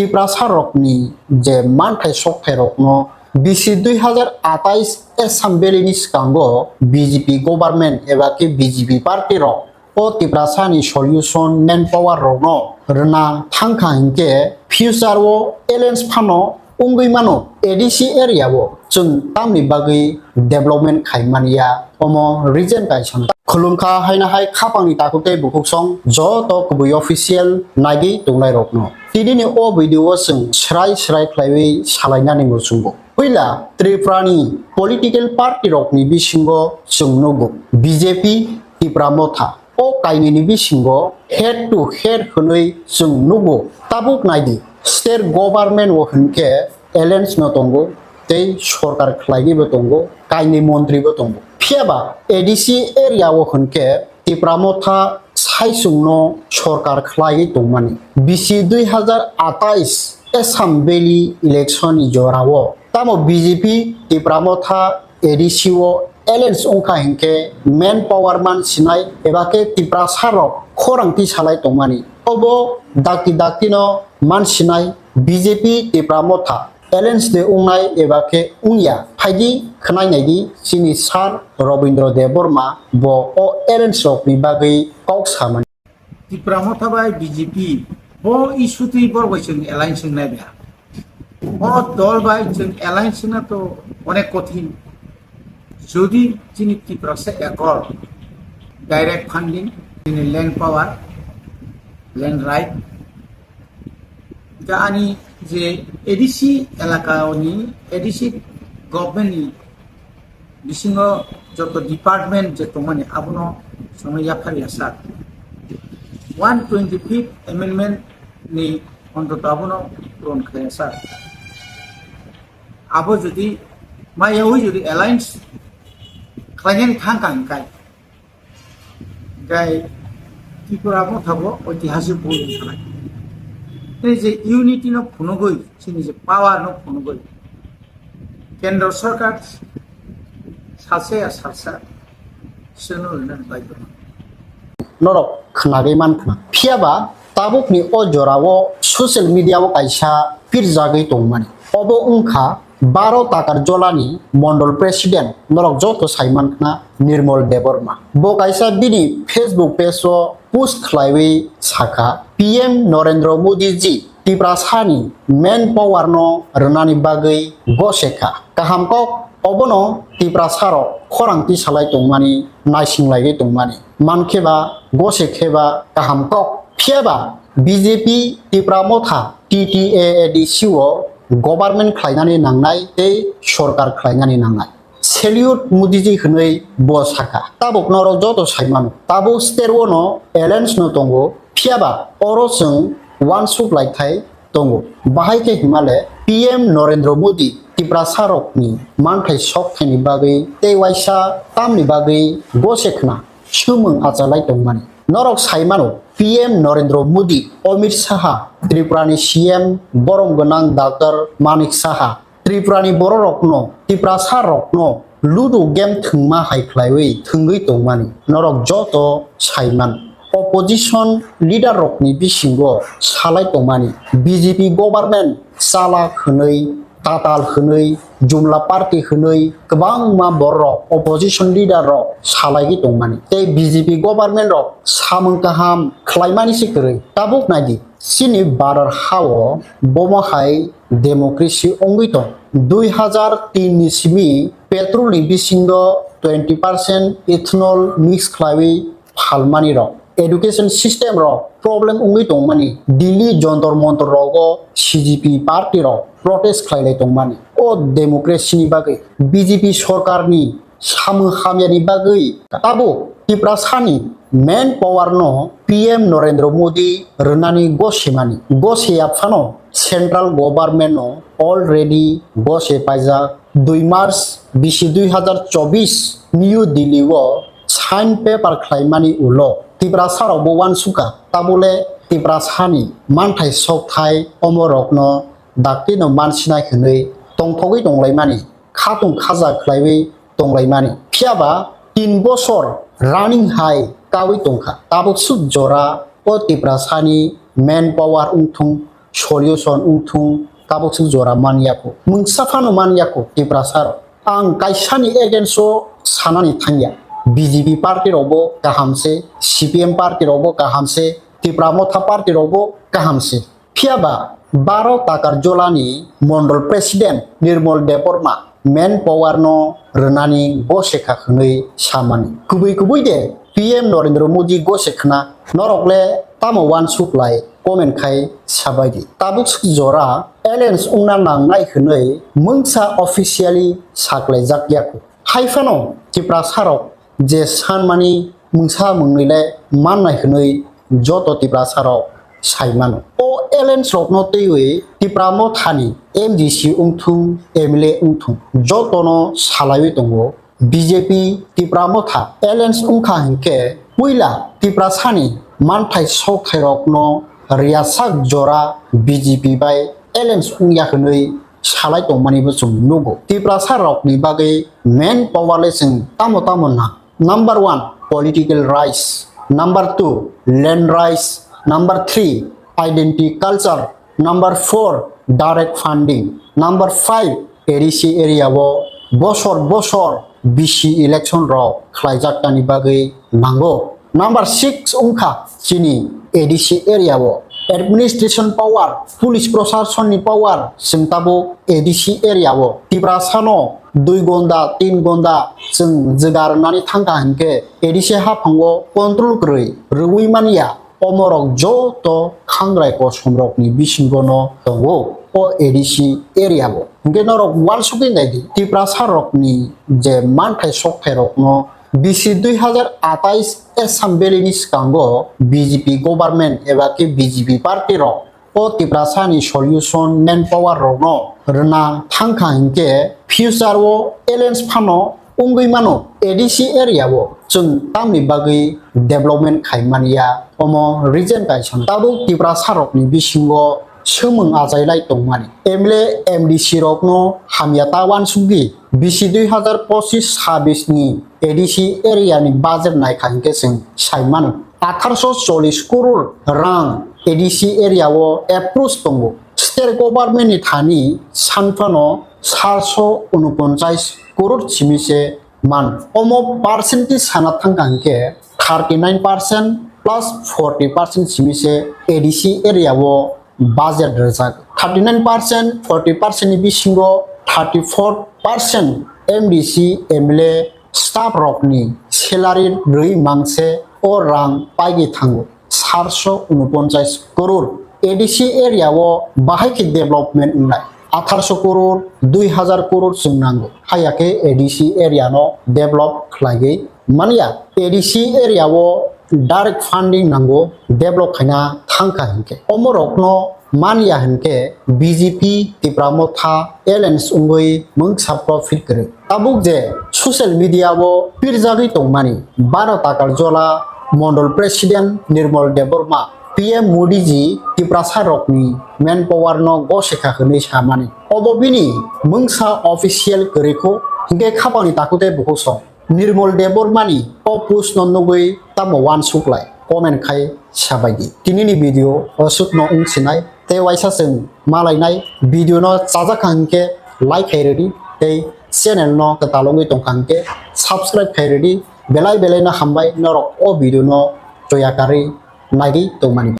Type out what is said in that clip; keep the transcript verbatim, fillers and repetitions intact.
Tiprasa rokni je manthai sokthai rokno bisi dui hazar atais Assam Valley ni swkango B J P government eba khe B J P party rok o Tiprasa ni solution manpower rokno rwna thangkha hinkhe future o alliance phano wngwi mano. A D C area o chwng tamni bagwi development khai manya, omo reason kaisa no. Khulumkha haino hai khapangni takhuk tei bukhuk song joto kubui official naigwi tongnai rokno. Tini ni o video o chwng srai srai khlaiwi salainani muchungo. Puila Tripura ni political party rokni bisingo chwng nugo B J P, Tipra Motha. O kainwini bisingo head to head hwnwi chwng nugo. Tabuk naidi, state government o hwnkhe alliance no tongo, tei sorkar khlaiwi bo tongo, kainwi montri bo tongo. Phiyaba A D C area o hwnkhe Tipra Motha saichung no sorkar khlaiwi tongmani. Bisi dui hazar atais Assam Valley election ni jora o tamo B J P Tipra Motha A D C o alliance wngkha hinkhe manpower man sinai eba khe Tiprasa rok khorang tisalai tongmani. Obo dakti dakti no man sinai B J P Tipra Motha alliance de wngnai eba khe wngya phaidi khwnai naidi chini sir Robindra Debbarma bo o alliance rok ni bagwi kok samani. Tipra Motha bai B J P bo issue twi borok bai chwng alliance wngnai bya. O dol bai chwng alliance wngna to onek kothin. Jodi chini Tiprasa ekor direct funding, chini land power, land right, da ani je A D C elaka ni A D C government ni bisingo joto department je tongmani abono sono yaphar ya sir. One twenty fifth amendment ni ontoto abono puron khaya sir. Abo jodi maya hui jodi alliance khlainani thang kang kai. Kai Tripura Motha bo oitihasik bul wngkha. Tei je unity no phunugwi, chini je power no phunugwi, Kendra Sarkar salsa ya salsa swnwi rwna bagwi. Norok khwnagwi mankha. Phiyaba tabukni o jorao social media-o kaisa pirjagwi tongmani. Obo wngkha Baro Takar Jolani Mondol President, norok joto saimankha Nirmol Debbarma. Bo kaisa bini Facebook page-o post khlaiwi sakha, P M Narendra Modi ji Tiprasani manpower no rwnani bagwi gose kha. Kaham kok, obono Tiprasarok khorang tisalai tongmani, naising laiwi tongmani. Mankhe ba, gose khe ba kaham kok. Phiyaba B J P Tipra Motha, T T A A D C o government khlainani nangnai tei sorkar khlainani nangnai. Salute Modi ji hwnwi bo sakha. Tabuk norok joto saimano. Tabuk state o no alliance no tongo. Phiyaba oro chwng uansuk lai thai tongo. Bahai khe himale P M Narendra Modi Tiprasa rokni manthai sok thaini bagwi tei waisa tamni bagwi gose khna swmwng achalai tongmani. Norok saimano P M Narendra Modi, Amit Saha, Tripura ni C M borom gwnang Doctor Manik Saha, Tripura ni borok rokno, Tiprasa rokno Ludo game thwngma hai khlaiwi thwngwi tongmani norok joto saiman. Opposition leader rokni bisingo salai tongmani B J P government chala hwnwi, tatal hwnwi, jumla party hwnwi kwbangma borok opposition leader rok salaigwi tongmani. Tei B J P government rok samung kaham khlaimani se kwrwi. Tabuk naidi, chini Bharat ha-o bomo hai democracy wngwi tong. Dui hazar tin ni simi petrol ni bisingo twenty percent ethanol mix khlaiwi phalmani rok, education system rok problem wngwi tongmani, Delhi Jantar Mantar rogo C J P party rok protest khlailai tongmani. O democracy ni bagwi B J P sorkar ni samung hamya ni bagwi tabuk Tiprasa ni manpower no P M Narendra Modi rwnani gosimani. Gosiya phano central government no already gosi paijak. Dui March bisi dui hazar chobis New Delhi o sign paper khlaimani ulo Tiprasa rok bo uansukha, tabule Tiprasa ni manthai sok thai omo rokno dakti no mansinai hwnwi tongthogwi tonglaimani, khatung khaja khlaiwi tonglaimani. Phiyaba tin bosor running hai kawi tongkha, tabuk suk jora o Tiprasa ni manpower wngthung solution wngthung tabuk swk jora man yaku. Mungsa phano man yaku Tiprasa rok. Ang kaisani against o sanani thangya. B J P party rokbo kaham se, C P M party rokbo kaham se, Tipra Motha party rokbo kaham se. Phiya ba baro Takarjolani Mondol President Nirmol Debbarma manpower no rwnani gose kha hwnwi samani. Kubui kubui de P M Narendra Modi gose khna norok le tamo uansuk lai comment khai sabai di. Tabuk swk jora alliance wngna nangnai hwnwi mungsa officially saklaijak yaku. Hai phano Tiprasa rok je sanmani mungsa mungwi le mannai hwnwi joto Tiprasa rok sai mano. O alliance rokno twiwi Tipra Mothani M D C wngthung, M L A wngthung, jotono salaiwi tongo. B J P Tipra Motha alliance wngkha hinkhe puila Tiprasani manthai sokthai rokno riyasak jora B J P bai alliance wngya hwnwi salai tongmani bo chwng nugo. Tiprasa rokni bagwi manpower le chwng tamo tamo nang. Number one, political rights. Number two, land rights. Number three, identity culture. Number four, direct funding. Number five, A D C area o bosor bosor B C election rok khlaijak tani bagwi nango. Number six wngkha chini A D C area o administration power, police proshasonni power, chwng tabuk A D C area o Tiprasano dui gonda, tin gonda chwng jwga rwnani thangkha hinkhe A D C haphango control kwrwi rwui manya. Omorok joto khangrai kosom rokni bisingo no tongo o A D C area o. Hinkhe norok uansugwi naidi, Tiprasa rokni je manthai sokthai rokno B C dui hazar atais Assembly ni swkango B J P government eba khe B J P party rok o Tiprasani solution manpower rokno rwna thangkha hinkhe future o alliance phano wngwi mano. A D C area o chwng tamni bagwi development khai manya, omo reason kaisa. Tabuk Tiprasa rokni bisingo swmwng achailai tongmani. M L A, M D C rokno hamya ta uansukdi. B C dui hazar pochis sabis ni A D C area ni budget naikha hinkhe chwng sai mano. Atharosho chollish crore rang A D C area o approve tongo. State government ni thani sanphano sarso unuponchais crore simi se man. Omo percentage sana thangkha hinkhe thirty nine percent plus forty percent simi se A D C area o budget rwjak. Thirty nine percent, forty percent ni bisingo thirty four percent M D C, M L A, staff rokni salary rwi mangse o rang paigwi thango. Sarso unuponchais crore. A D C area o bahai khe development wngnai. Atharso crore, dui hazar crore chwng nango. Haiya khe A D C area no develop khlaiwi manya. A D C area o direct funding nango develop khaina thangkha hinkhe. Omorokno manya hinkhe B J P Tipra Motha alliance wngwi mungsa profit kwrwi. Tabuk je social media o pirjagwi tongmani Baro Takarjola Mondol President Nirmol Debbarma P M Modi ji Tiprasa rokni manpower no gose kha hwnwi samani. Obo bini mungsa official kwrwi kho hinkhe khapangni takhuk tei bukhuk song. Nirmol Debbarmani o post no nugwi tamo uansuk lai comment khai sabai di. Tinini video o sukno wng sinai tei waisa chwng malainai video no chajak kha hinkhe like khai rwdi tei channel no kwtal wngwi tongkha hinkhe subscribe khai rwdi. Belai belai no hambai norok o video no choya karwi naigwi tongmani.